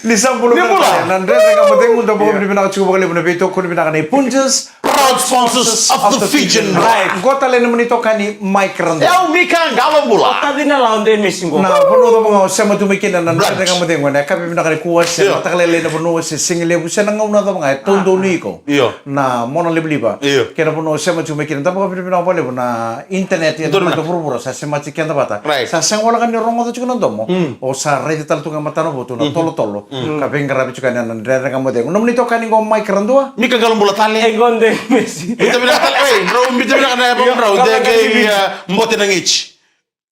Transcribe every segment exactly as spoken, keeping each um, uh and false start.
Ni sa bula. Ni bula. Na Dredre Ga Mo Cegu, da vakavinavinaka tiko vakalevu na veitokoni vinaka nei Punjas. Proud sponsors of the Fijian Drama. Right. Qo tale na nomuni itokani Mike Radua. Au Mika Qalobula. O taci na lao de mesi qo. Na vanua cava ga o sema tu mai kina na Dredre Ga Mo Cegu, na yakavi vinaka nikua se mataka lailai na vanua se siga levu se na gauna cava ga e taudonu iko. Io. Na mona livaliva. Io. Kei na vanua o sema tu mai kina, da vakavinavinaka vakalevu na internet e dua na vuravura sa sema tiko keda vata. Right. Sa sega wale ga ni rogoca tiko na domo. O sa raica tale tu ga e matanavotu na tolotolo. Ka veiqaravi tiko yani na Dredre Ga Mo Cegu. Nomuni itokani qo Mike Radua. Mika Qalobula tale. E qo de mesi. Bita vinaka tale. Ei, drau bita vinaka na yapa drau. De qai ia bote na qici.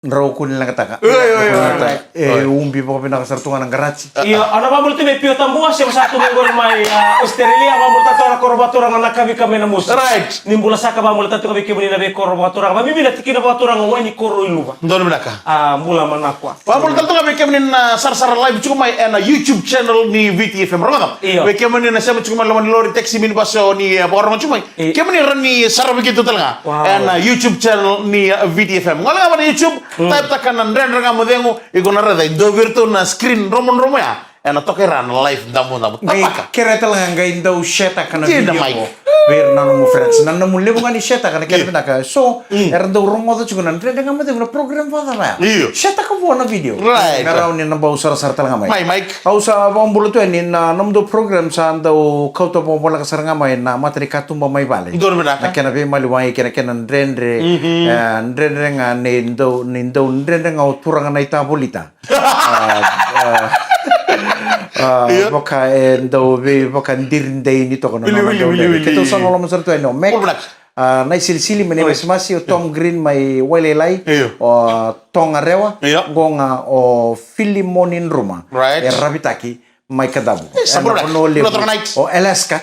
Drau kua ni leqataka. Oi, oi, oi. E ubi vakavinaka sara tu ga na qaraji. Io, au na vabula tu mai Pio Tabua, se vasa tu mai qori mai, a, Australia, vabula tale tu na koro vakaturaga na Kavika mai na Mosi. Right. Ni bula saka, vabula tale tu ga vei kemuni na veikoro vakaturaga. Vamimi na tikina vakaturaga Wai ni Koro i Luva. Donu vinaka. A, bula manakua. Vabula tale tu ga vei kemuni na sarasara live tiko mai ena YouTube channel ni V T F M. Rogoca. Io. Vei kemuni na sema tiko mai loma ni lori, taxi, minibus, o ni, e, vakarogo tiko mai. Io. Kemuni rawa ni saravi keitou tale ga. Wow. Ena YouTube channel ni, e, V T F M. Gole ga vata na YouTube, type taka na Dredre Ga Mo Cegu, iko na raica e dua vei iratou na screen dromodromo ya. Ena toka i ra na live damudamu. Qai kere tale ga qai dau share taka na video qo vei ira na nomu friends. Na nomu levu ga ni share taka na kena vinaka. So era dau rogoca tiko na Dredre Ga Mo Cegu na program vakacava ya. Io. Share taka vua na video. Right. Me rawa ni na bau sarasara tale ga mai. Mai, Mike. Au sa vakabula tu yani na nomudou program sa dau kauta vakavoleka sara ga mai na matanikatuba mai vale. Donu vinaka. Na kena veimaliwai kei na kena dredre. E, dredre ga ni dau, ni dau dredre ga o turaga na itavolita. A, a, a, vaka e dau veivakadiridai ni toka na nona dau dredre. Keitou sa loloma sara tu yani o Mac. A, na isilisili mai na imasimasi, o Tom Green mai Wailailai, o Toga Rewa, qo ga o Filimoni Druma, e Ravitaki mai Kadavu. Ena vanua levu o Alaska.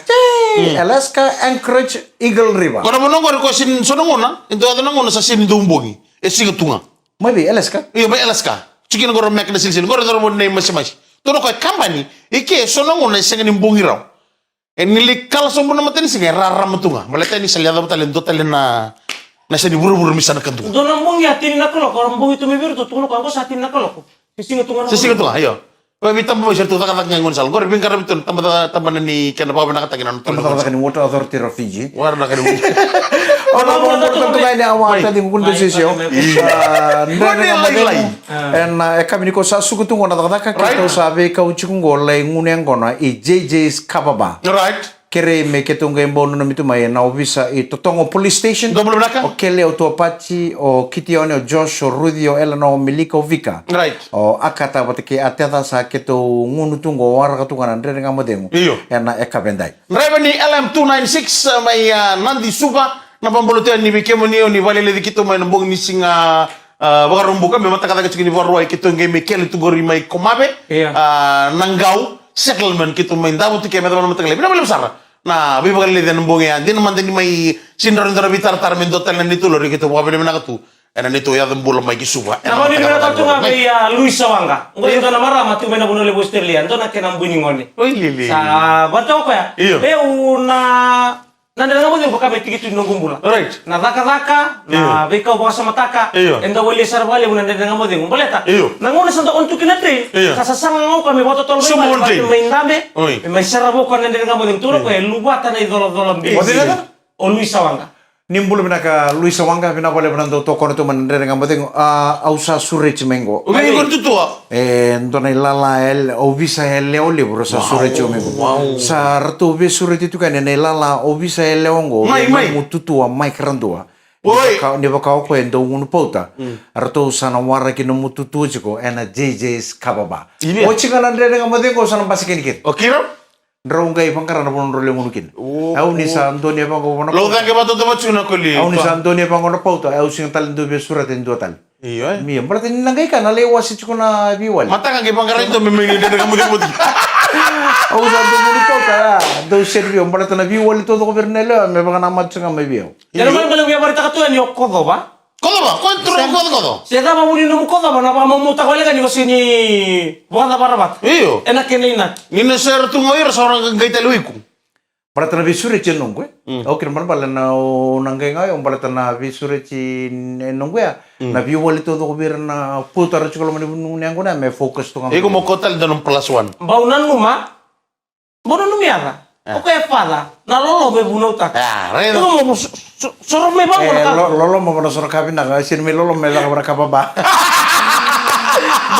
Alaska, Anchorage, Eagle River. Qo na vanua qori ko sini, so na gauna e dua na gauna sa sini dau bogi. E siga tu ga. Mai vei, Alaska? Io, mai Alaska. Tiko kina qori o Mac na silisili. Qori o coro mo na imasimasi. Tukuna o koya e kabani, i ke so na gauna e sega ni bogi rawa. E ni lai kala sobu na matanisiga e rarama tu ga. Baleta ni sa lai yacova tale e dua tale na, na sega ni vuravura mi sa na kadua. Dua na bogi a tini na kaloko, ra bogi tu mai vei iratou, tukuna o koya qo sa tini na kaloko. Se siga tu ga na. Se siga tu ga, io. Koya vei taba mai, sa ratou cakacaka ga e gaunisala. Qori veiqaravi tu na taba, tabana ni kena vakavinakataki na nona. Taba cakacaka ni Water Authority of Fiji. Water na kena. Au na vakavinakataki tu ga yani awa, tadi qu kunu dau sisio. Ena yakavi nikua sa suka tu qo na cakacaka, keitou sa veikau tiko qo lai gunu yaqona i J J's Kava Bar. Right. Kerei me keitou qai bau nanumi tu mai na ovisa i Totogo Police Station. Dou bula vinaka. O Kele, o Tuapati, o Kitione, o Josh, o Ruci, o Elena, o Melika, o Vika. Right. O Akata vata kei Atetha sa keitou gunu tu qo, waraka tu ga na Dredre Ga Mo Cegu. Io. Ena yakavi edai. Draiva ni L M two nine six, a, mai, a, Nadi, Suva. Na vabula tu yani vei kemuni o ni vakaleleci keitou mai na bogi ni siga, a, Vakaraubuka, me mataka cake tiko ni Vakarauwai, keitou qai mai kele tu qori mai Komave. Io. A, na Qau Settlement, keitou mai davo tu ke me cava na mataka lailai. Vinaka vakalevu sara na veivakaleleci ena bogi ya. Dina mada ni mai sini drau ni dua na veitaratara me dua tale na neitou lori, keitou vakavinavinaka tu ena neitou yaco bula mai ki Suva. Na vakavinaka tu ga vei, a, Luisa Waqa. Qo e dua na marama tu mai na vanua levu Australia, dua na kena bui ni gone. Oi, lili. Sa vata o koya. Io. Vei au na Na Dredre Ga Mo Cegu vaka me tiki tu ni noqu bula. Right. Na cakacaka, na veika au vakasamataka, e dau walia sara vakalevu na Dredre Ga Mo Cegu. Baleta na gauna sa dau on tu kina na train, sa sasaga ga o koya me vakatotolo mai vale, me mai dabe, me mai sarava o koya na Dredre Ga Mo Cegu. Tukuna o koya e luvata na icolacola bibi. O Luisa Waqa. Ni bula vinaka Luisa Waqa, vinaka vakalevu na dau tokona tu mai na Dredre Ga Mo Cegu. A, au sa sureti mai qo. O vei qori Tutua? E dua na ilala, e, ovisa yalewa levu ra sa sureti au mai qo. Sa ratou veisureti tu kina na ilala ovisa yalewa qo, mai, mai. Nomu tutua Mike Radua. Oi. Ni vaka, ni vaka o koya e dau gunu pauta. Ratou sa na waraki nomu tutua tiko ena J J's Kava Bar. Oti ga na Dredre Ga Mo Cegu, au sa na basika yani kina. O kiro? Drau qai vaqara na vanua drau lai gunu kina. Au ni sa dua ni vaqo na pauta. Lau caqe vata dua vatu na koli. Au ni sa dua ni vaqo na pauta, au sega tale dau veisureta e dua tale. Io, e. Mia, baleta ni na qai ka na lai wase tiko na veiwali. Mataka qai vaqara i dua me mai ni Dredre Ga Mo Cegu. Au sa dua ni pauta, a, dau seri vei au, baleta na veiwali taucoko vei ira na yalewa me vakanamata tiko ga mai vei au. Ia na mai bale via varitaka tu yani o Kocova. Kocova, ko e turaga Kocokoco. Se cava vuni nomu Kocova, na vakamomotaka wale ga ni ko sega ni vakacavara vata. Io. Ena kena inaki. Ni na sera tu ga o ira sa ora qai tale o iko. Baleta na veisureti e noqu, e. Mm. Au kila balebale na, o, na qai ga, au baleta na veisureti e noqu ya. Mm. Na veiwali taucoko vei ira na putara tiko loma ni vanua ni yaqona me focus tu ga. Iko mo kau tale dua na plus one. Bau nanuma. Bau nanumi yaca. Ah. O koya e father. Na loloma e vunautaka. Ah, right. Iko mo, mo so-, so-, soro mai vaqo na ka. Lo-, loloma vana soro ka vinaka, sini mai loloma me caka vana ka baba.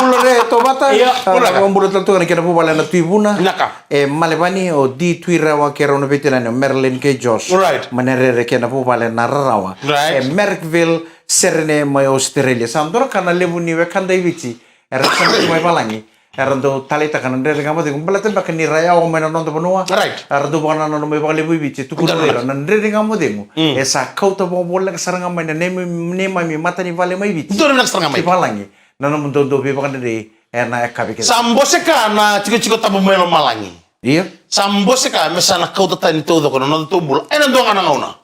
Bula re, tovata. Io. Ah, bula ka. Bula tale tu ga na kena vuvale na Tui Vuna. Naka. E Malevani, o Di Tui Rewa kei rau na veitinani o Marilyn kei Josh. Right. Manerere kei na vuvale na rarawa. Right. E Marrickville, Serene mai Australia. Sa dua na ka na levu ni wekada i Viti. Era sa mai valagi. Era dau taleitaka na Dredre Ga Mo Cegu. Baleta beka ni ra yawa mai na noda vanua. Right. Era dau vakanananu mai vakalevu i Viti. Tukuna vei ira na Dredre Ga Mo Cegu. Mm. E sa kauta vakavoleka sara ga mai na neimami, neimami matanivale mai Viti. Dua na vinaka sara ga mai. Ki valagi. Na nomudou veivakadredrei ena yakavi kece. Sa bose ka na tikotiko tabu mai lomalagi. Io. Sa bose ka me sa na kauta tani taucoko na nodatou bula ena dua ga na gauna.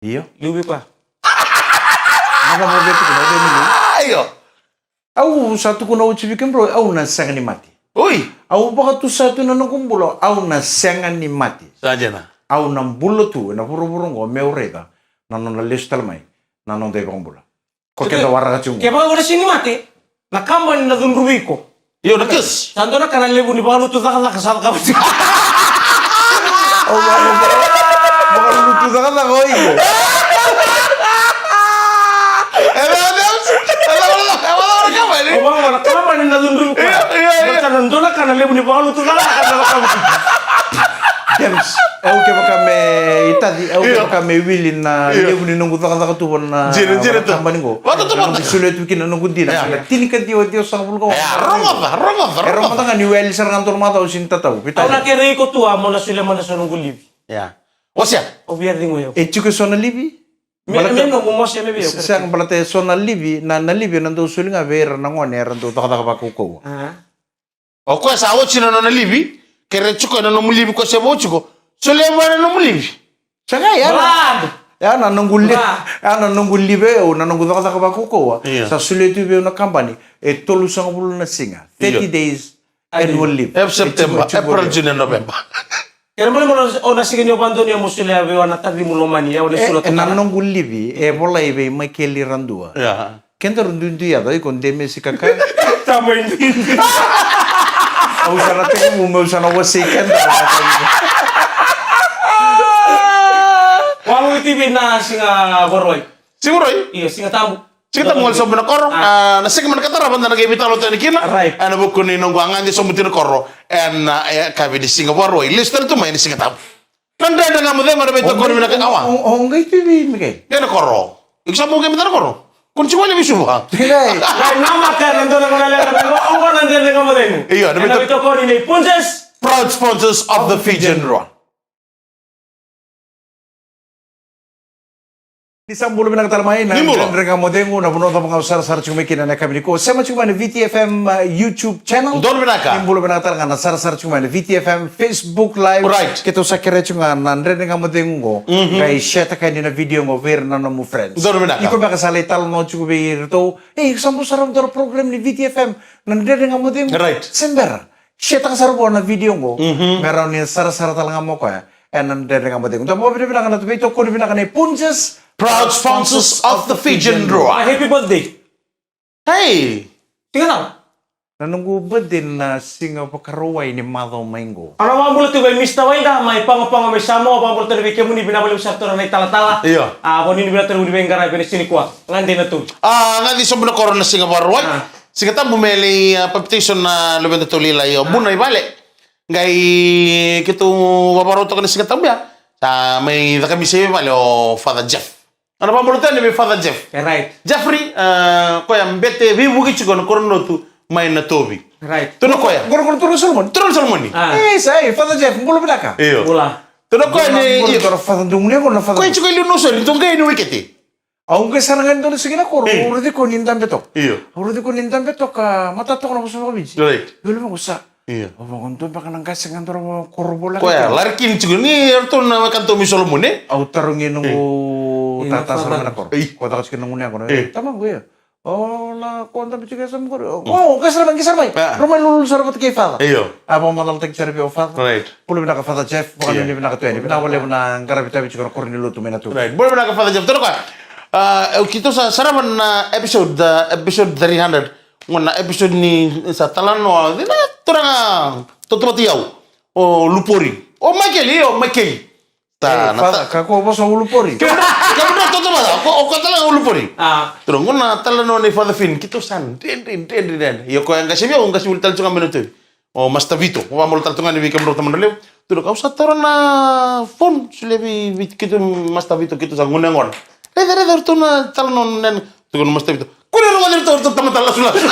Io. Liu vei koya. Mada mo vei tukuna, vei ni liu. Io. Au sa tukuna oti vei kemudrau, au na sega ni mate. Oi. Au vakatusa tu na noqu bula, au na sega ni mate. Sa dina. Au na bula tu ena vuravura oqo meu raica na nona lesu tale mai na noda iVakabula. Ko keda waraka tiko. Kevaka o na sega ni mate, na kabani na cudruvi iko. Io, na case. Sa dua na ka na levu ni vakalutu cakacaka sa cakava tiko. Au vaka-, vakalutu cakacaka o iko. E vaka, e vaka, e vaka na kabani. O vaka na kabani na cudruvi iko. Io, io, io. Sa dua na ka na levu ni vakalutu cakacaka sa cakava tiko. James, au kevaka me itaci, au kevaka me wili na levu ni noqu cakacaka tu vua na kabani qo. Vata tu, vata. Noqu solia tu kina noqu dina. Sa na tinikaciwa ciwasagavulu ka walu. Rogoca, rogoca, rogoca. E rogoca ga ni weli sara ga dua na macawa au sini tatau. Au na kerei iko tu a mo na solia mada so noqu livi. Ia. Wasea. Au via ciqo au. E tiko e so na livi? Me, me noqu mose me vei au. Sega, baleta e so na livi, na, na livi ena dau soli ga vei ira na gone era dau cakacaka vakaukauwa. A. O koya sa oti na nona livi, kere tiko na nomu livi ko se vo tiko. Solia mai na nomu livi. Sa qai, ya na, ya na noqu li-, ya na noqu livi, au na noqu cakacaka vakaukauwa. Io. Sa solia tu vei au na kabani, e tolusagavulu na siga. Io. Thirty days annual leave. Ep September, April, June, November. Kere mole mole o na sega ni o vadonia mo solia vei au na tacimu lomani, au na sula. E, e na noqu livi, e volai vei Michael Iradua. Ya. Kedaru duidui yaco, iko de mesi kaka. Tamai duidui. Au sa na tekivu meu sa na wasei keda. Walu T V na Siga Vakarauwai. Siga Vakarauwai? Io, Siga Tabu. Siga Tabu qo sobu na koro. A, na siga mai na ka tarava da na qai veitalanoa tani kina. Right. Ena vuku ni noqu a gade sobu tiko na koro. Ena, e, yakavi ni Siga Vakarauwai. Lesu tale tu mai na Siga Tabu. Na Dredre Ga Mo Cegu, na veitokoni vinaka, awa. O, o, o qai tu vei Mikael? Qai na koro. Iko sa bau qai mai na koro? Ko ni tiko wale vei Suva? Qai. Qai namaka na dua na gauna levu, o qo na Dredre Ga Mo Cegu. Io, na veito-, veitokoni nei Punjas. Proud sponsors of the Fijian Drua. Ni sa bula vinaka tale mai na Dredre Ga Mo Cegu, na vanua cava ga o sarasara tiko mai kina ena yakavi nikua. Sema tiko mai na V T F M, uh, YouTube channel. Donu vinaka. Ni bula vinaka tale ga na sarasara tiko mai na V T F M Facebook Live. Right. Keitou sa kerea tiko ga na Dredre Ga Mo Cegu qo. Mhm. Qai share-taka yani na video qo vei ira na nomu friends. Donu vinaka. Iko beka sa lai talanoa tiko vei iratou. Ei, sa bau sarava dua na program ni V T F M, na Dredre Ga Mo Cegu. Right. Se bera. Share-taka sara vua na video qo. Mhm. Me rawa ni sarasara tale ga mai o koya ena Dredre Ga Mo Cegu. Da vakavinavinaka na veitokoni vinaka nei Punjas. Proud sponsors of the Fijian Drua. A, happy birthday. Hey. Siga cava? Na noqu birthday na Siga Vakarauwai ni macawa mai qo. Au na vakabula tiko vei Mister Waida mai Pago Pago mai Samoa, vakabula tale vei kemuni, vinaka vakalevu sara tu na italatala. Io. A, vakanuinui vinaka tale vei ni veiqaravi ena siga nikua. Gade na tolu. A, gade sobu na koro na Siga Vakarauwai. A. Siga Tabu me lai, a, papitaiso na luvedatou lailai o Buna i vale. Qai keitou vakarau toka na Siga Tabu ya. Sa mai caka misa i vale o Father Jeff. Au na vakabula tale vei Father Jeff. E, right. Jeffrey, a, koya bete veivuke tiko na koro ni lotu mai Natovi. Right. Tu na koya. Qo, qo, qo, turaga Solomoni. Turaga Solomoni. A. E, sa, e, Father Jeff, bula vinaka. Io. Bula. Tu na koya ni, bula, io. Turaga Father Dugune, qo na Father. Koya tiko e liu na usoni, tu qai ni wekete. Au qai sara ga e dua na siga na koro, io, au raici koya ni dabe toka. Io. Au raici koya ni dabe toka, matata toka na vosa vakaViti. Right. Au via vaqo sa. Io. Au vaqo dua beka na qase ga dua na koro voleka. Koya, lari kina tiko ni, eratou na wekadatou mai Solomoni, e? Au tarogi noqu tata sara ga na koro. Io. Ko caka tiko na gunu yaqona. Io. Tamaqu, io. O la ko dabe tiko e yasamu qori. O, o, qai sara mai, qai sara mai. Ah. Rau mai lululu sara vata kei Father. Io. A vakamacalataki sara vei au Father. Right. Bula vinaka Father Jeff, vakanuinui vinaka tu yani. Vinaka vakalevu na qaravi tavi tiko na koro ni lotu mai na tu. Right. Bula vinaka Father Jeff. Toro ka. Ah, keitou sa sarava na episode, ah, episode three hundred. Qo na episode ni sa talanoa. Dina turaga tautauvata i au. O Lupori. O Michael, io, Michael. Ta, eh, na Father, ta- kakua vosa o Lupori. Kemudra, kemudra tautauvata, o, o koya tale ga o Lupori. Ah. Toro, qo na talanoa nei Father Finn, keitou sa dredre, dredre, dredre. Io, koya qase vei au, qase voli tale tu ga mai na tu. O Master Vito, o vamalo tale tu ga ni vei kemudra tamana levu. Toro, kau sa taura na phone, solia vei, vei keitou Master Vito, keitou sa gunu yaqona. Raica, raica, ratou na talanoa nena. Tukuna Master Vito. Kua ni rogoci iratou, ratou tamata lasulasu.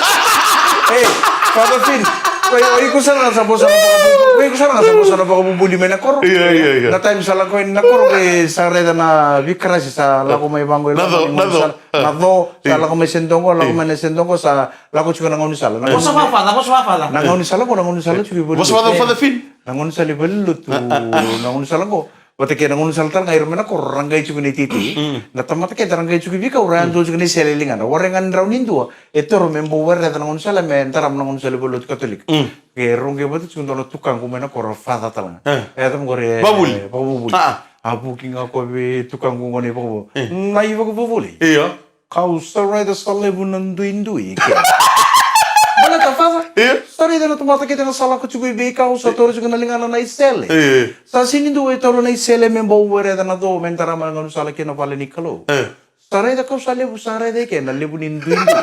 Ei, Father Finn, o iko sara ga sa vosa na vakavu-, o iko sara ga sa vosa na vakavuvuli mai na koro. Io, io, io. Na taimi sa lako yani na koro, ke sa raica na vikarasi sa lako mai vaqo, na co, na co. Na co, sa lako mai se dogo, lako mai na se dogo, sa lako tiko na gaunisala. Na vosa vakafaca, vosa vakafaca. Na gaunisala qo, na gaunisala tiko i vale. Vosa vakafaca, Father Finn. Na gaunisala i valelotu, na gaunisala qo. Vata kei na gaunisala tale ga i ra mai na koro ra qai tiko na iteitei. Mm. Na tamata kece ra qai tiko i veikau ra yadua tiko na isele e ligana. Warai ga ni drau ni dua e toro me bau warai na gaunisala me darama na gaunisala i valelotu Katolika. Mm. Ke rau qai vata tiko dua na tukaqu mai na koro Father tale ga. Eh. E yaca qori e vakavuvuli. Vakavuvuli. Ah. A vuki ga ko vei tukaqu qo na ivakavuvuli. Eh. Na ivakavuvuli. Io. Kau sa raica sa levu na duidui. Baleta Father. Io. Sa raica na tamata kece ga sa lako tiko i veikau sa taura tiko na ligana na isele. Io. Sa sega ni dua e taura na isele me bau warai na co me darama na gaunisala kei na vale ni Kalou. Io. Sa raica kau sa levu, sa raica i ke na levu ni duidui.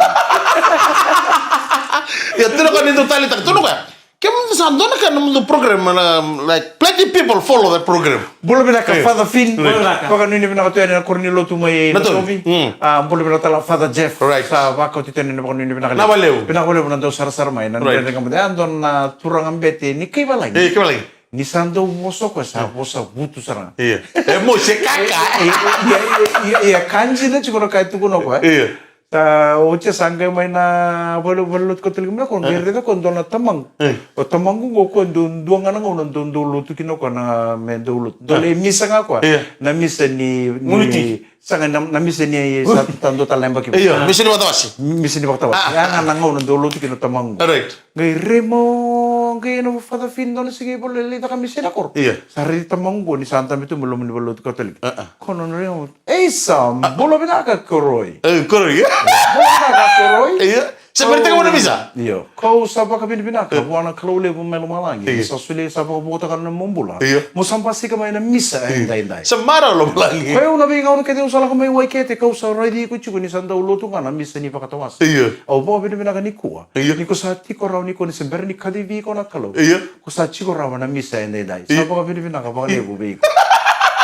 Ia, tukuna ko ni dau taleitaka, tukuna ko ya. Kemudou sa dua na ka na nomudou program, na, like, plenty people follow that program. Bula vinaka, eh, Father Finn. Right. Bula vinaka. Vakanuinui vinaka tu yani na koro ni lotu mai na Natovi. Mm. Ah, bula vinaka tale Father Jeff. Right. Sa vakauti tu yani na vakanuinui vinaka. Na vakalevu. Vinaka vakalevu na dau sarasara mai. Na, right, dredre ga mo de. Ah, dua na turaga bete ni Kaivalagi. Eh, Kaivalagi. Ni sa dau vosa o koya sa vosa vutu sara ga. Io. E mo se kaka. E, e, ia, ia, ia, ia, ka dina tiko na ka e tukuna o koya. Io. Sa oti sa qai mai na vale, valelotu Katolika mai na koro, qai raica o koya dua na tamaqu. O tamaqu qo o koya dau dua ga na gauna dau, dau lotu kina o koya na me dau lotu. Dau lai misa ga o koya. Io. Na misa ni, ni, Unity. Sa ga na, na misa ni sa ta dua tale na yabaki. Io, misa ni vakatawase. Misa ni vakatawase. Ah. Ya ga na gauna dau lotu kina o tamaqu. Right. Qai raica o, qai na Father Finn dua na siga i vale lai caka misa ena koro. Io. Sa raici tamaqu qo ni sa dabe tu mai loma ni valelotu Katolika. Ah, ah. Ko na raica, ei sa, bula vinaka koroi. Eh, koroi. Bula vinaka koroi. Io. Sa beretaka vua na misa. Io. Kau sa vakavinavinaka vua na Kalou levu mai lomalagi. Io. Sa solia, sa vakavukataka na nomu bula. Io. Mo sa basika mai na misa edaidai. Sa marau lomalagi. Koi au na veigauna kece au sa lako mai Waikete, kau sa raici iko tiko ni sa dau lotu ga na misa ni vakatawase. Io. Au vakavinavinaka nikua. Io. Ni ko sa tiko rawa, ni ko ni se bera ni kacivi iko na Kalou. Io. Ko sa tiko rawa na misa edaidai. Sa vakavinavinaka vakalevu vei iko.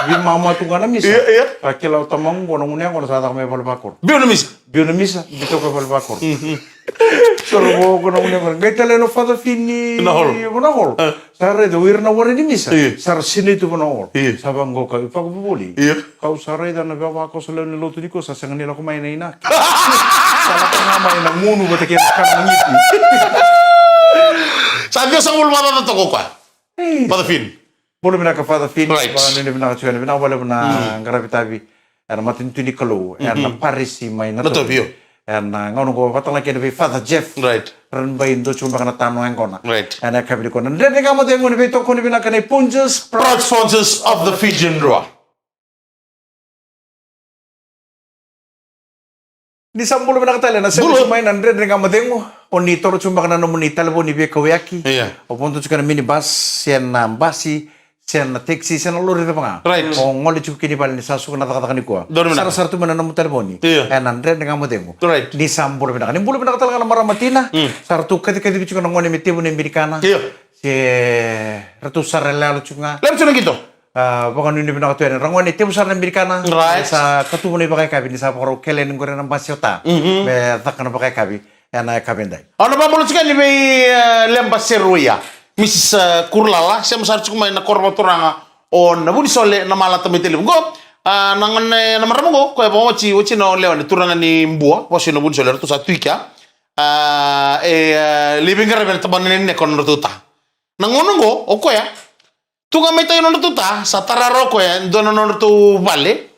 Veimama tu ga na misa. Io, io. Ka kila o tamaqu qo na gunu yaqona sa caka mai vale vakoro. Biu na misa. Biu na misa, biu toka vale vakoro. Mhm. Soro vo qo na gunu yaqona. Qai tale na Father Finn i Vanaholo. Vanaholo. Ah. Sa raica o ira na warai ni misa. Io. Sa ra sinai tu Vanaholo. Io. Sa vaqo ka, vakavuvuli. Io. Kau sa raica na vavakoso lewe ni lotu nikua sa sega ni lako mai na inaki. Sa lako ga mai na gunu vata kei na kana magiti. Sa ciwasagavulu vakacaca toka o koya. Ei. Father Finn. Bula vinaka Father Finn. Right. Vakanuinui vinaka tiko yani, vinaka vakalevu na qaravi tavi ena matanitu ni Kalou ena parisi mai Natovi. Natovi, io. Ena gauna qo vata na kena vei Father Jeff. Right. Ra na bai dua tiko beka na tano yaqona. Right. Ena yakavi nikua na Dredre Ga Mo Cegu ni veitokoni vinaka nei Punjas, proud sponsors of the Fijian Drua. Ni sa bula vinaka tale na sema mai na Dredre Ga Mo Cegu. O ni toro tiko beka na nomuni talevoni veikauyaki. Io. O vodo tiko ena minibus, se na basi, se na taxi, se na lori cava ga. Right. O gole tiko kina i vale ni sa suka na cakacaka nikua. Sarasara tu mai na nomu talevoni. Io. Ena Dredre Ga Mo Cegu. Right. Ni sa bula vinaka. Ni bula vinaka tale ga na marama tina. Mm. Sa ratou kacikacivi tiko na gone me tevu na ibirikana. Io. Se ratou sara yaloyalo tiko ga. Levu tiko na qito. Ah, vakanuinui vinaka tu yani. Ra gone tevu sara na birikana. Right. Sa katuva na ivakayakavi ni sa vakarau kele ni qori na basi o ta. Mhm. Me caka na vakayakavi ena yakavi edai. Au na vakabula tiko yani vei, eh, Leba Seruia. Missus, eh, Kurulala, sema sara tiko mai na koro vakaturaga o Navunisole, Namalata mai Tailevu. Qo, ah, na gone, na marama qo, koya vakaoti, oti na lewe ni turaga ni Bua, vakasio Navunisole, ratou sa tu i kea. Ah, e, ah, lai veiqaravi ena tabana ni neko na nodratou ta. Na gauna qo, o koya, tu ga mai tai nodratou ta, sa tara rawa o koya e dua na nodratou vale.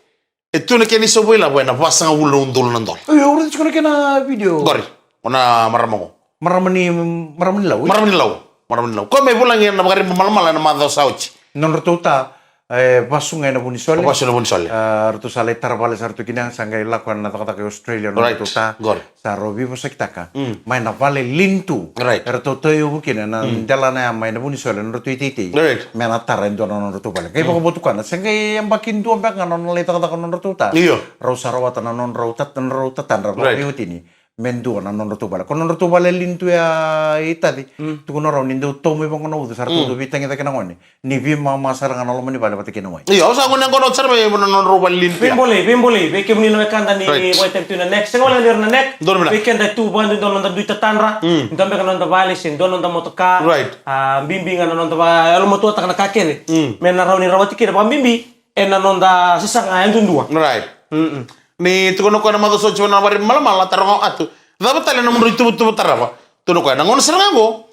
E tu na kena isobu ilavo ena vasagavulu na udolu na dola. Oi, au raica tiko na kena video. Qori, o na marama qo. Marama ni, marama ni Lau, e? Marama ni Lau. Marama ni Lau. Ko mai vulagi ena vakariba malamala ena macawa sa oti. Nodratou ta, e, vasu ga ena Vunisole. Vasu ena Vunisole. A, ratou sa lai tara vale sara tu kina, sa qai lako ena cakacaka i Australia, nodratou ta. Right. Qori. Sa rau veivosakitaka. Mm. Mai na vale linitu. Right. Eratou tauyavu kina na, mm, delana ya mai na Vunisole, nodratou iteitei. Right. Me na tara e dua na nodratou vale. Qai, mm, vakavotukana. Se qai yabaki dua beka ga na nona lai cakacaka nodratou ta. Io. Rau sa rawata na nodrau tat-, nodrau tatadra, right, vakaveiwatini. Me dua na nodratou vale. Ko nodratou vale linitu ya i Taci. Mm. Tukuna rau ni dau tau mai vaqo na uca, sa ratou, mm, dau veitagicaki na gone. Ni veimama sara ga na loma ni vale vata kei na wai. Io, au sa gone yaqona oti sara mai na nodrau vale linitu ya. Veibolei, veibolei, vei kemuni na wekada ni, right, wai tani tu na next. Sega wale ni ira na next. Donu vinaka. Vei keda tu vadu, dua na noda dui tatadra. Mm. Dua beka na noda vale, se dua na noda motoka. Right. A, bibi ga na noda va, yalomatuataka na ka kece. Mm. Me na rawa ni rawati kina, vakabibi ena noda sasaga yadudua. Right. Mm-mm. Ni tukuna o koya na macawa sa oti, na vari malamala, taroga o Atu. Cava tale na nomudrau ituvatuva tarava? Tukuna o koya, na gauna sara ga qo,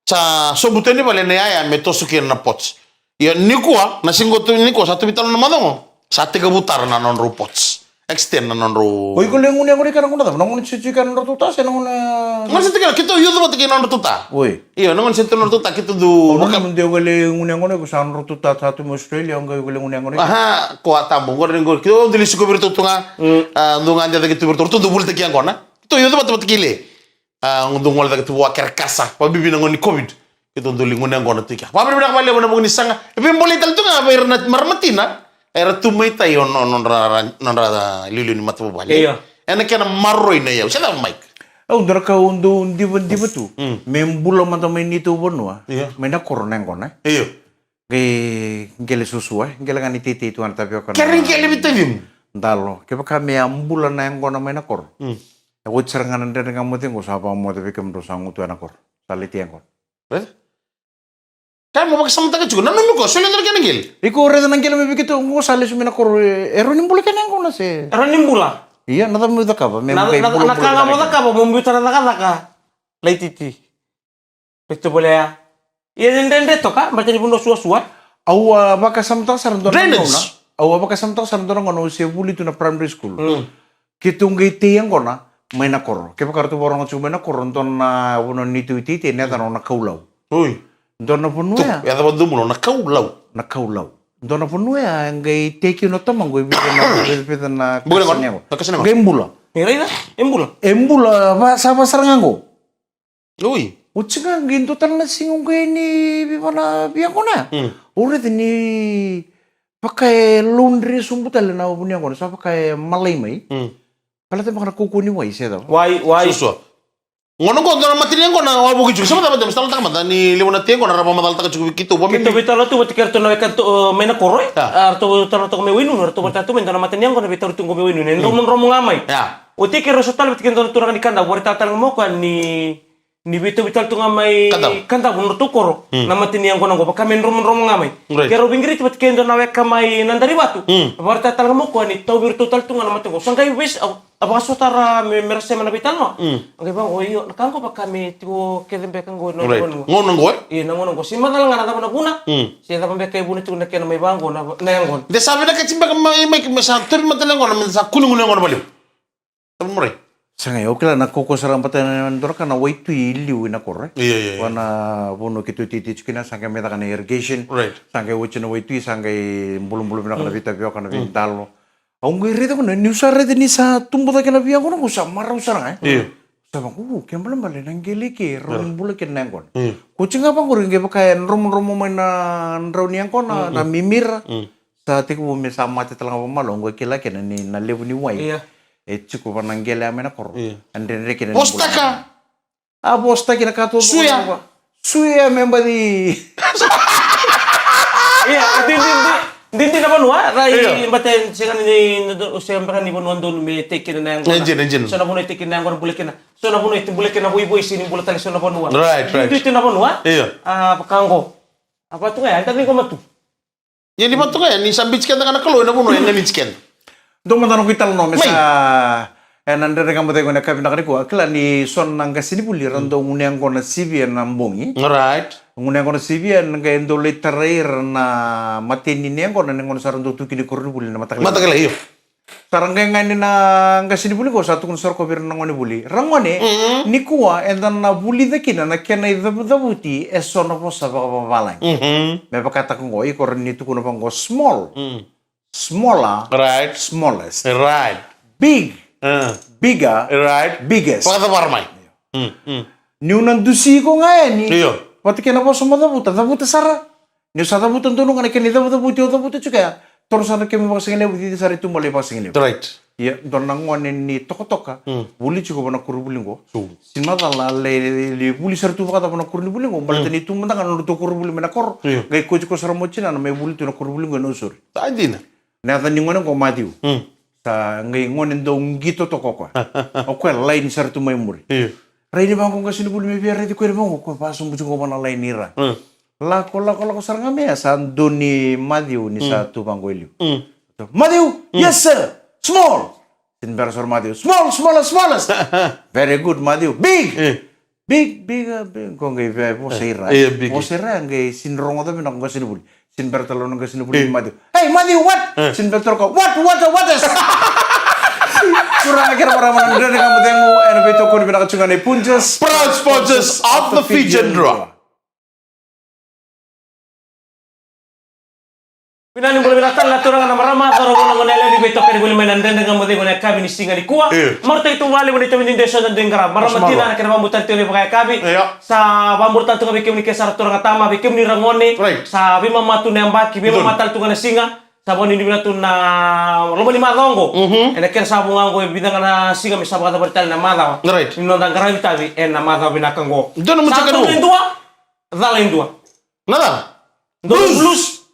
sa sobu tu yani vale na yaya me toso kina na pots. Ia nikua, na siga tu nikua, sa tu vei tale na macawa qo. Sa tekivu tara na nodrau pots. Extend na nodrau. O iko le gunu yaqona i ke na gauna cava? Na gauna ni se tu i ke na nodratou ta, se na gauna. Gauna se tu i ke na, keitou youth vata kei na nodratou ta. Oi. Io, na gauna se tu na nodratou ta, keitou du. O na gauna de o le gunu yaqona, iko sa nodratou ta, sa tu mai Australia, o qai iko le gunu yaqona. Aha, ko a tabu, qori qori, keitou du lisi ko vei iratou tu ga. Mm. A, du ga de cake tu vei iratou, ratou du volitaki yaqona. Keitou youth vata vata kei le. A, dou gole cake tu vua Kerekasa, vakabibi na gauna ni COVID. Keitou dou lai gunu yaqona tu i kea. Vakavinavinaka vakalevu ena vuku ni saga. E veibolei tale tu ga vei ira na marama tina. Era tu mai tai o no-, nodra, nodra liuliu ni matavuvale. Io. Ena kena maroroi na iyau. Se cava, Mike? Au dua na ka au dau divadiva tu. Mm. Me bula mada mai neitou vanua. Io. Mai na koro na yaqona. Io. Qai qele suasua, e? Qele ga ni teitei tu ga na tavioka. Kere qele vei tacimu. Dalo, kevaka me a bula na yaqona mai na koro. Mm. E oti sara ga na Dredre Ga Mo Cegu, sa vakamoce vei kemudrau sa gutu ena koro. Sa lai tei yaqona. Raica? Ka mo vakasamataka tiko, nanumi koya, solia na kena qele. Iko raica na qele mai vei keitou, qo sa lesu mai na koro, e, e rawa ni bula kena yaqona se? E rawa ni bula. Ia, na cava mo cakava, me na, qai na, bula, na bula ka ga mo cakava, mo biuta na cakacaka. Laititi. Vei tovolea. Ia, e dredre toka, baleta ni vanua suasua. Au a vakasamataka sara dua na gauna. Drainage. Au a vakasamataka sara dua na gauna au se vuli tu na primary school. Mm. Keitou qai tei yaqona mai na koro. Kevaka ratou vakarorogo tiko mai na koro, dua na vanua ni neitou iteitei, na yacana o Nakaulau. Oi. Dua na vanua ya. Yacava domona o Nakaulau. Nakaulau. Dua na vanua ya, e qai tei kina o tamaqu e vica na, vica, vica na kasa ni yaqona. Na kasa ni yaqona. Qai bula. E raica, e bula. E bula, va, sa va sara ga qo. Oi. Oti ga qai dua tale na siga qai ni veiva na veiyaqona. Mm. Au raica ni vaka e laudre sobu tale na vu ni yaqona, sa vaka e malai mai. Mm. Baleta beka na kaukauwa ni wai se cava. Wai, wai. Suasua. Gauna qo dua na mata ni yaqona wavoki tiko. Sa macala, sa talataka mada ni levu na tei yaqona ra vakamacalataka tiko vei keitou. Keitou veitalanoa tu vata kei ratou na weka tu, e, mai na koro, e. Ya. A, ratou talanoataka mai Wainunu, ratou vata tu mai dua na mata ni yaqona veitauri tu qo mai Wainunu. E dromodromo ga mai. Ya. Oti keirau sa tale vata kei dua na turaga ni Kadavu, vakaraitaka tale ga mai o koya ni ni veitauvi tale tu ga mai Kadavu. Kadavu, nodratou koro. Mm. Na mata ni yaqona qo, vaka me dromodromo ga mai. Right. Keirau veiqiriti vata kei dua na weka mai Nadarivatu. Mm. Vakaraitaka tale ga mai o koya ni tauvi iratou tale tu ga na mata qo. Sa qai veis-, a, a vakasotara me, me ra sema na veitalanoa. Mm. A qai vaqo, io, na ka qo vaka me tiko kece beka qo na, right, gauna qo, e? Io, na gauna qo. Se macala ga na cava na vuna. Mm. Se cava beka e vuna tiko na kena mai vaqo na, na yaqona. De sa vinakati beka mai, mai, me sa tauvi mata na yaqona, me sa kune gunu yaqona valevu. Sa murai. Sa qai, au kila na kaukauwa sara bata na dua na ka na waitui i liu ina koro, e? Io, io, io. Vua na vanua keitou teitei tiko kina, sa qai mai caka na irrigation. Right. Sa qai oti na waitui, sa qai bulabula vinaka na, mm, veitavioka, na, mm, veidalo. Au qai raica qo na, niu sa raica ni sa tubu cake na veiyaqona qo, sa marau sara ga, e? Io. Sa vaqo, u, kena ibalebale na qele ke, rau, io, bula kina na yaqona. Io. Ko oti ga vaqori qai vaka e dromodromo mai na drau ni yaqona, mm, na mimira. Mm. Sa tekivu me sa mate tale ga vakamalo, qo e kila kina ni na levu ni wai. Ia. E tiko va na qele ya mai na koro. Ia. A dredre kina ni bula. Vosataka. A vosataki na ka tu. Suya. Suya me baci. Ia, didi, didi, didi na vanua, rai, ia, bate sega ni, sega beka ni vanua donu me tei kina na yaqona. Engine, engine. So na vanua e tei kina na yaqona, bula kina. So na vanua e tei bula kina voivoi, sega ni bula tale so na vanua. Right, right. Didi na vanua. Ia. A, vaka qo. A vatu ga ya, e dua na qoma tu. Ia ni vatu ga ya, ni sa biuti keda ga na Kalou ena vanua e ganiti keda. Dua mada noqu italanoa me sa, e, na Dredre Ga Mo Cegu ena yakavi vinaka nikua. Kila ni so na qasenivuli ra dau gunu yaqona sivia na bogi. Right. Gunu yaqona sivia, na qai dau lai tarai ira na mateni ni yaqona, na gauna sa ra dau tu kina i koronivuli na mataka lailai. Mataka lailai, io. Sa ra qai ga ni na qasenivuli qo sa tukuna sara ko vei ira na gonevuli. Ragone, nikua eda na vulica kina na kena icavucavuti e so na vosa vakavavalagi. Me vakataka qo, iko ra ni tukuna vaqo small. Smaller, right. Smallest. Right. Big, bigger, right. Biggest. Vakacavara mai. Niu na dusi iko ga yani. Io. Vata kei na vosa mo cavuta, cavuta sara. Niu sa cavuta donu ga na kena icavucavuti au cavuta tiko ya. Toro sara na kemu vakasigalevu, cici sara i tubu lai vakasigalevu. Right. Ia dua na gone ni tokatoka vuli tiko vana koronivuli qo. Sini macala lai vuli sara tu vakacava na koronivuli qo, baleta ni tu mada ga na nodratou koronivuli mai na koro. Io. Qai koti ko sara mo tinana mai vuli tu na koronivuli qo e Nausori. Sa dina. Na yaca ni gone qo Maciu. Sa qai gone dau qito toka o koya. O koya laini sara tu mai muri. Io. Rai ni vaqo qasenivuli me via raici koya ni vaqo, koya vasobu tiko vana laini ira. Lako, lako, lako sara ga me ya sa dua ni Maciu ni sa tu vaqo e liu. Maciu, yes sir. Small. Sini bera sara Maciu. Small, smallest, smallest. Very good Maciu. Big. Big, big, big. Ko qai vosa ira. Io, big. Vosa ira qai sini rogoca vinaka o qasenivuli. Sini bera tale o qasenivuli Maciu. Hey Maciu, what? Sini bera tale o koya, what, what, what is? Turaga kei na marama, na Dredre Ga Mo Cegu ena veitokoni vinaka tiko ga nei Punjas. Proud sponsors of the Fijian Drua. Vinaka ni bula vinaka tale na turaga na marama, cauravou, na goneyalewa ni veitokoni voli mai na Dredre Ga Mo Cegu ena yakavi ni siga nikua. Io. Marautaki tu vakalevu na itavi ni dua e so na dui qara. Marama tina na kena vakabula tale tiko ni vakayakavi. Io. Sa vakabula tale tu ga vei kemuni ke sara turaga tama, vei kemuni ragone. Right. Sa veimama tu na yabaki, veimama tale tu ga na siga. Sa vakanuinui vinaka tu na loma ni macawa oqo. Ena kena sa vo ga oqo e vica ga na siga me sa vakacavari tale na macawa. Right. Ni noda qaravi tavi ena macawa vinaka oqo. Dua na mutika. Sa dua na dua. Cala e dua. Na cala? Dua na Blues.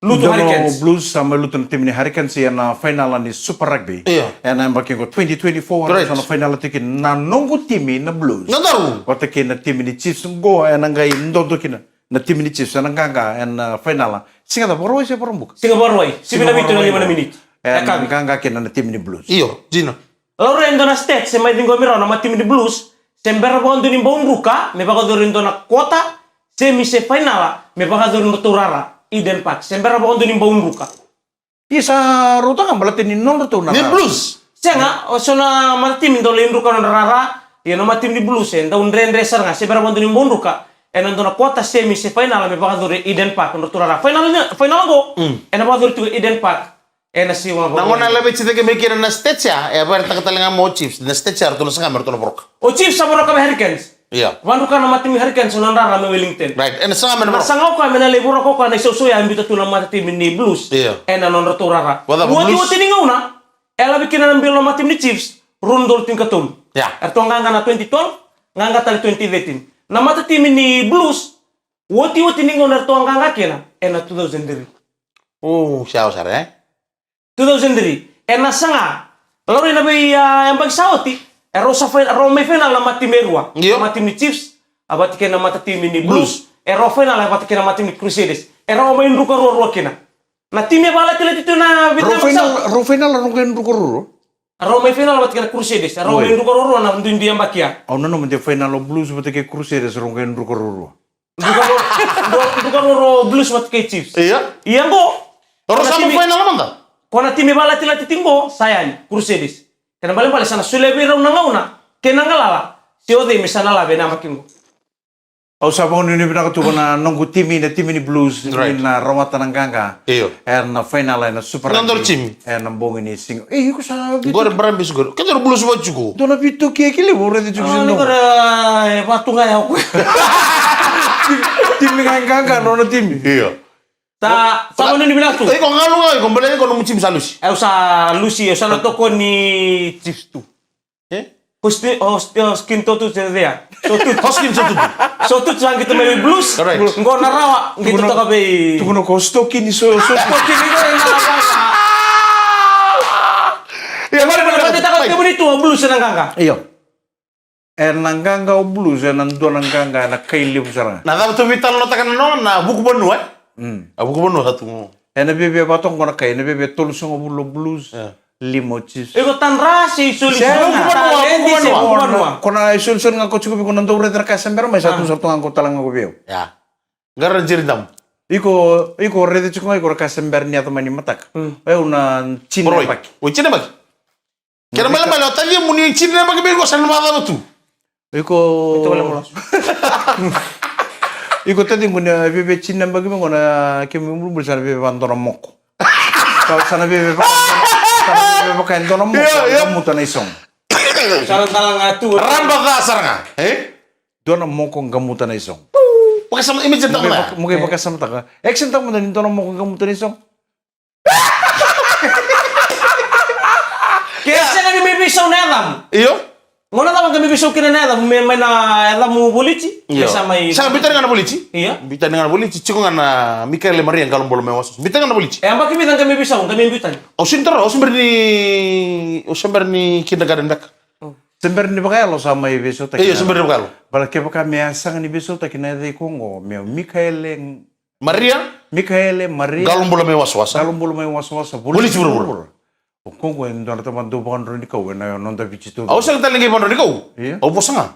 Lutu Hurricanes. Blues sa mai lutu na timi ni Hurricanes ena fainala ni Super Rugby. Io. Ena yabaki qo twenty twenty-four, right. Sa na fainala tiko na noqu timi na Blues. Na daru. Vata kei na timi ni Chiefs qo ena qai dodo kina na timi ni Chiefs ena qaqa ena fainala. Siga cava, Vakarauwai se Vakaraubuka? Siga Vakarauwai. Siga Vakarauwai. Sivi na vitu na lima na miniti. Ena qaqa kina na timi ni Blues. Io, dina. Laurai e dua na stats e mai ciqomi rau na matimi ni Blues, se bera vakadua ni bau druka me vakayacori e dua na kota, semi se fainala me vakayacori nodratou rara, Eden Park. Se bera vakadua ni bau druka. Ia sa rauta ga baleta ni nodratou na rara. Ni Blues. Sega, o so na matatimi dau lai druka nodra rara, ia na matimi ni Blues e dau dredre sara ga, se bera vakadua ni bau druka ena dua na kota, semi se fainala me vakayacori Eden Park nodratou rara. Fainala, fainala qo ena vakayacori tiko Eden Park. Ena siwa. Na gauna e laveti cake mai kina na stats ya, e vakaraitaka tale ga mai o Chiefs na stats ya, ratou na saga me ratou na voroka. O Chiefs sa voroka vei Hurricanes. Io. Vadruka na matimi Hurricanes na nodra rara mai Wellington. Right. Ena saga me na voroka. Na saga o koya me na lai voroka o koya na isausau ya e biuta tu na matimi ni Blues. Io. Ena nodratou rara. Otioti ni gauna e lavi kina na bilo na matimi ni Chiefs, rua na udolu tinikatolu. Io. Eratou qaqa na twenty twelve, qaqa tale twenty thirteen. Na matimi ni Blues, otioti ni gauna eratou qaqa kina ena two thousand three. O, sa yawa sara, e? Two thousand three. Ena saga, laurai na vei, a, yabaki sa oti, erau sa fai, rau mai fainala na matimi e rua. Io. Matimi ni Chiefs, a vata kei na matatimi ni Blues. Blues. Erau fainala vata kei na matimi ni Crusaders. Erau mai druka ruarua kina. Na timi e vakalatilati tu na vitu na yabaki sa oti. Rau fainala, rau fainala rau qai druka ruarua. Rau mai fainala vata kei na Crusaders. Rau mai druka ruarua na duidui yabaki ya. Au nanuma de fainala o Blues vata kei Crusaders rau qai druka ruarua. Druka ro-, dro-, druka roro Blues vata kei Chiefs. Io. Ia qo. Rau sa mai fainala mada. Ko na timi vakalatilati tiko qo, sa yani, Crusaders. Kena balebale sa na solia vei rau na gauna kei na galala se o cei me sa na lave ena yabaki qo. Au sa vakanuinui vinaka tu vua na noqu timi, na timi ni Blues, right, ni na rawata na qaqa. Io. Ena fainala ena Super Rugby. Nodaru timi. Ena bogi ni siga. E, iko sa vitu. Qori Brumbies qori. Kedaru Blues vata tiko. Dua na veitokiyaki levu au raica tiko. Ah, ni qori, e, vatu ga ya o koya. Timi ga e qaqa, nona timi. Io. Sa, sa vakanuinui vinaka tu. Iko galu ga, iko baleta iko nomu timi sa lusi. Au sa lusi, au sa na tokoni Chiefs tu. E? Ko sti-, o sti-, o skin totu se vea. Sotutu. Ko skin sotutu. Sotutu sa qito mai vei Blues. Right. Qo na rawa, qito toka vei. Tukuna ko stoki ni so, so. Stoki ni qo na rawa. Ia, mari, mari, mari, taka mari. Kemuni tu o Blues ena qaqa. Io. Ena qaqa o Blues, ena dua na qaqa, ena kai levu sara ga. Na cava tu veitalanoataka na nona, na vuku vanua, e? Mm. A vuku vanua sa tu. Ena viavia vatoka qo na kai, ena viavia tolusagavulu o Blues, e, lima o Chiefs. Iko tadra se isolisoli. Sega. Vuku vanua, vuku vanua. Ko na isolisoli ga ko tiko vei ko na dau raica na ka se bera mai sa tu sara tu ga ko tala ga ko vei au. Ia. Qara jiri damu. Iko, iko raica tiko ga iko ra ka se bera ni yaco mai ni mataka. Mm. O yau na tini na yabaki. O tini na yabaki. Kena malemale o tacimu ni tini na yabaki mai qo sa na vakacava tu. Iko. Iko tacimu ni veve tini na yabaki mai qo na kemu bulubulu sa na veve vakadua na moko. Sa, sa na veve vaka, sa na veve vaka e dua na moko, io, io, gamuta na isogo. Sa na tala ga tu. Raba ca sara ga, e? Dua na moko gamuta na isogo. Vakasamataka, imagine taka. Mo qai vakasamataka. Action taka mada ni dua na moko gamuta na isogo. Ke sega ni mai veisau na yacamu. Io. Gauna cava ga mai veisau kina na yacamu, me mai na yacamu voliti? Io. Ke sa mai. Sa biuta ga na voliti. Io. Biuta ga na voliti, tiko ga na Mikaele Maria Qalobula mai Wasawasa. Biuta ga na voliti. E yabaki vica ga mai veisau, ga mai biuta. Au sini taro, au se bera ni, au se bera ni kindergarten beka. Mm. Se bera ni vakayalo sa mai veisautaki. Io, se bera ni vakayalo. Bala kevaka me a sega ni veisautaki na yaca iko qo, me Mikaele Maria. Mikaele Maria. Qalobula mai Wasawasa. Qalobula mai Wasawasa. Voliti vuravura. O koqo e dua na tamata dau vakadroi ni kau ena noda Viti tu. Au sega tale ni qai vakadroi ni kau. Io. Au vosa ga.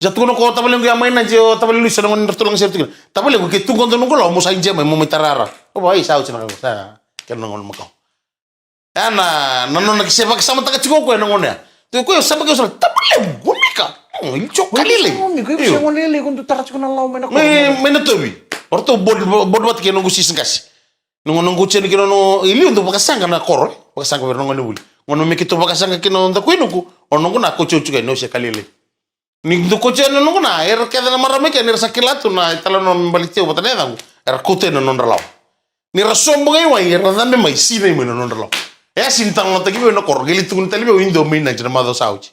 Sa tukuna ko tavalequ ya mai na je o tavalequ sa na gone ni ratou laga sere tukuna. Tavalequ ke tu qo dua noqu lau mo sa inje mai mo mai tarara. Au vaka, ai, sa oti na kau, sa kena na gone makau. Ya na, na nona ki se vakasamataka tiko o koya na gone ya. Tiko o koya, sa vaka, sa, tavalequ, o Mika. O, i tiko Kalili. O Mika, iko se gone lelei, ko dau tara tiko na lau mai na koro. Mai, mai na tovi. O ratou board, board vata kei noqu sisi qase. Noqu, noqu tiko kina no, i liu dau vakasaqa na koro, e? Vakasaqa vei ira na gone vuli. Gauna me keitou vakasaqa kina o daku inuku, o noqu na ko tiko tiko, e, na ose Kalili. Ni dau kauti yani na noqu na, era kece na marama kece, ni ra sa kila tu na italanoa me baleti au vata na yacaqu, era kauta yani na nodra lawa. Ni ra sobu ga i wai, era cabe mai, sinai mai na nodra lawa. E a sini talanoataki vei au na koro, qai lai tukuni tale vei au, i dua mai Nadi na macawa sa oti.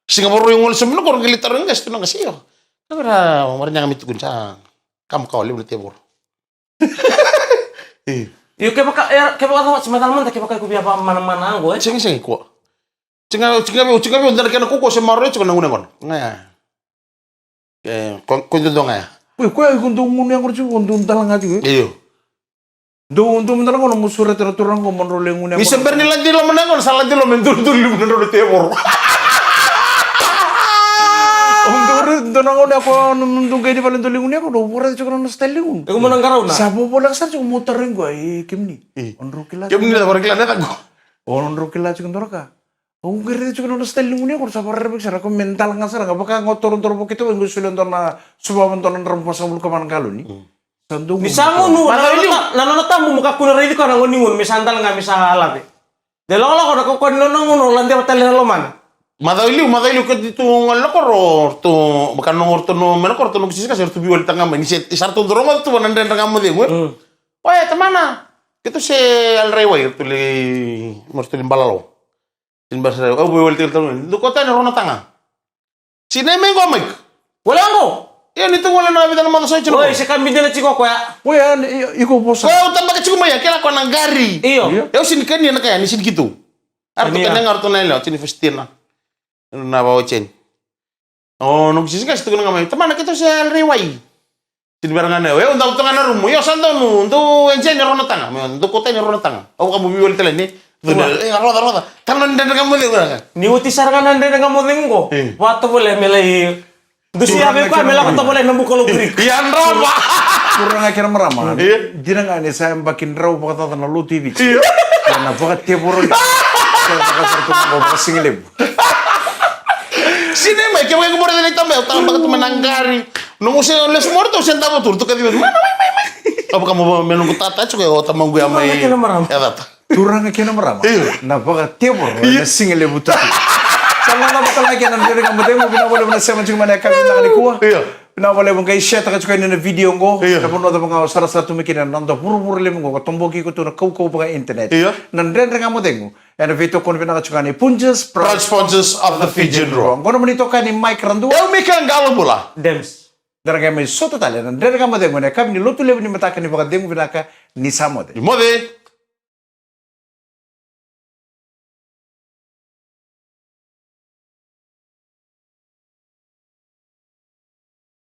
Siga Vakarauwai au gole sobu mai na koro, qai lai tarogi qase tu na qase, io. Ka vei ira, o Maranyaga me tukuni sa, ka makawa, levu na tevoro. Io. Io, kevaka, e, kevaka, macala mada, kevaka iko via vakamanamana qo, e? Sega, sega, kua. Tiko ga, tiko ga vei, tiko ga vei, dua na kena kaukaua se maroroi tiko na gunu yaqona. Ga ya. E, ko, ko dodonu ga ya. Oi, koya iko dau gunu yaqona tiko, ko dau dalaga tiko, e? Io. Dau, dau dalaga na mo sureta na turaga qo mo drau lai gunu yaqona. Ni se bera ni lade i loma na yaqona, sa lade i loma e dua, dua levu na drau na tevoro. O dau raica, dua na gauna ya ko, dau qai ni vale dau lai gunu yaqona, o dau raica tiko na nona style ni gunu. E, ko mo na qarauna. Sa vovoleka sara tiko mo tarogi qo, e, kemuni. E. O drau kila. Kemuni na varakila na yacaqu. O drau kila tiko dua na ka. Au qai raica tiko na nona style ni gunu yaqona, sa vakararavi sara, ko me dalaga sara ga, vaka ga o toro doro vakaitavi, qai solia dua na, suvava dua na drau vasagavulu ka va na galoni. Mm. Sa dau. Ni sa gunu, na nona ta-, na nona tabu mo kakua ni raici koya na gone ni gunu, me sa dalaga, me sa lave. De lokoloko na kakua ni nona gunu, ladeva tale na lomana. Macawa i liu, macawa i liu, keitou tu gole na koro, ratou, vaka na noqu ratou na, me na koro, ratou noqu sisi qase, ratou veiwalitaka ga mai, ni se, sa ratou dau rogoca tu va na Dredre Ga Mo Cegu, e? Mm. Oya, tamana, keitou se yali rai wai, ratou lai, ratou lai balalo. Sini bera sara, au veiwalitaki tale, dou kauta yani rua na taga. Sini mai qo, Mike. Gole qo. Io, ni tu gole na vica na macawa sa oti qo. Oi, se ka bidena tiko koya. Koya, i-, iko vosa. Koya au tabaka tiko mai ya, kila koya na qari. Io. Io. Au sini kania na ka ya, ni sini keitou. Aratou kania ga, aratou na yalewa, sini festina. Na va o Jeni. O noqu sisi qase tukuna ga mai, tamana, keitou se yali rai wai. Sini bera ga na, e, au dau tu ga na rumu. Io, sa donu, dou enjoy ni rua na taga. Me dou kauta yani rua na taga. Au vaka mo veiwali tale ni. Dou na, e, roca, roca. Tale na Dredre Ga Mo Cegu ga. Ni oti sara ga na Dredre Ga Mo Cegu qo. E. Vakatovolea me lai dusia vei koya me lako tovolea na buka lo Greek. Ia drava. Turaga kei na marama. E. Dina ga ni sa yabaki drau vakacaca na lotu i Viti. Io. Ia na vakatevoro ni. Sa vakasara tu na vakasigalevu. Sini mai, kevaka iko mo raica na itaba, au tabaka tu mai na qari. Noqu se lesu mai o ratou, se davo tu, ratou kaciva tu. Mai, mai, mai, mai. Au vaka mo, me noqu tata tiko, o tamaqu ya mai. Turaga kei na marama. E cata. Turaga kei na marama. Io. Na vakatevoro, io, na sigalevu tu. Sa na cava tale ga kei na Dredre Ga Mo Cegu, vinaka vakalevu na sema tiko mai na yakavi vinaka nikua. Io. Vinaka vakalevu qai share taka tiko yani na video qo. Io. Na vanua cava ga o sarasara tu mai kina na noda vuravura levu qo, ka toboki iko tu na kaukauwa vaka internet. Io. Na Dredre Ga Mo Cegu. Ena veitokoni vinaka tiko ga ni Punjas, proud sponsors of the Fijian Drua. Qo na nomuni itokani Mike Radua. Au Mika Qalobula. Dems. Da na qai mai sota tale ena Dredre Ga Mo Cegu ena yakavi ni Lotulevu ni mataka ni vakacegu vinaka. Ni sa moce. Ni moce.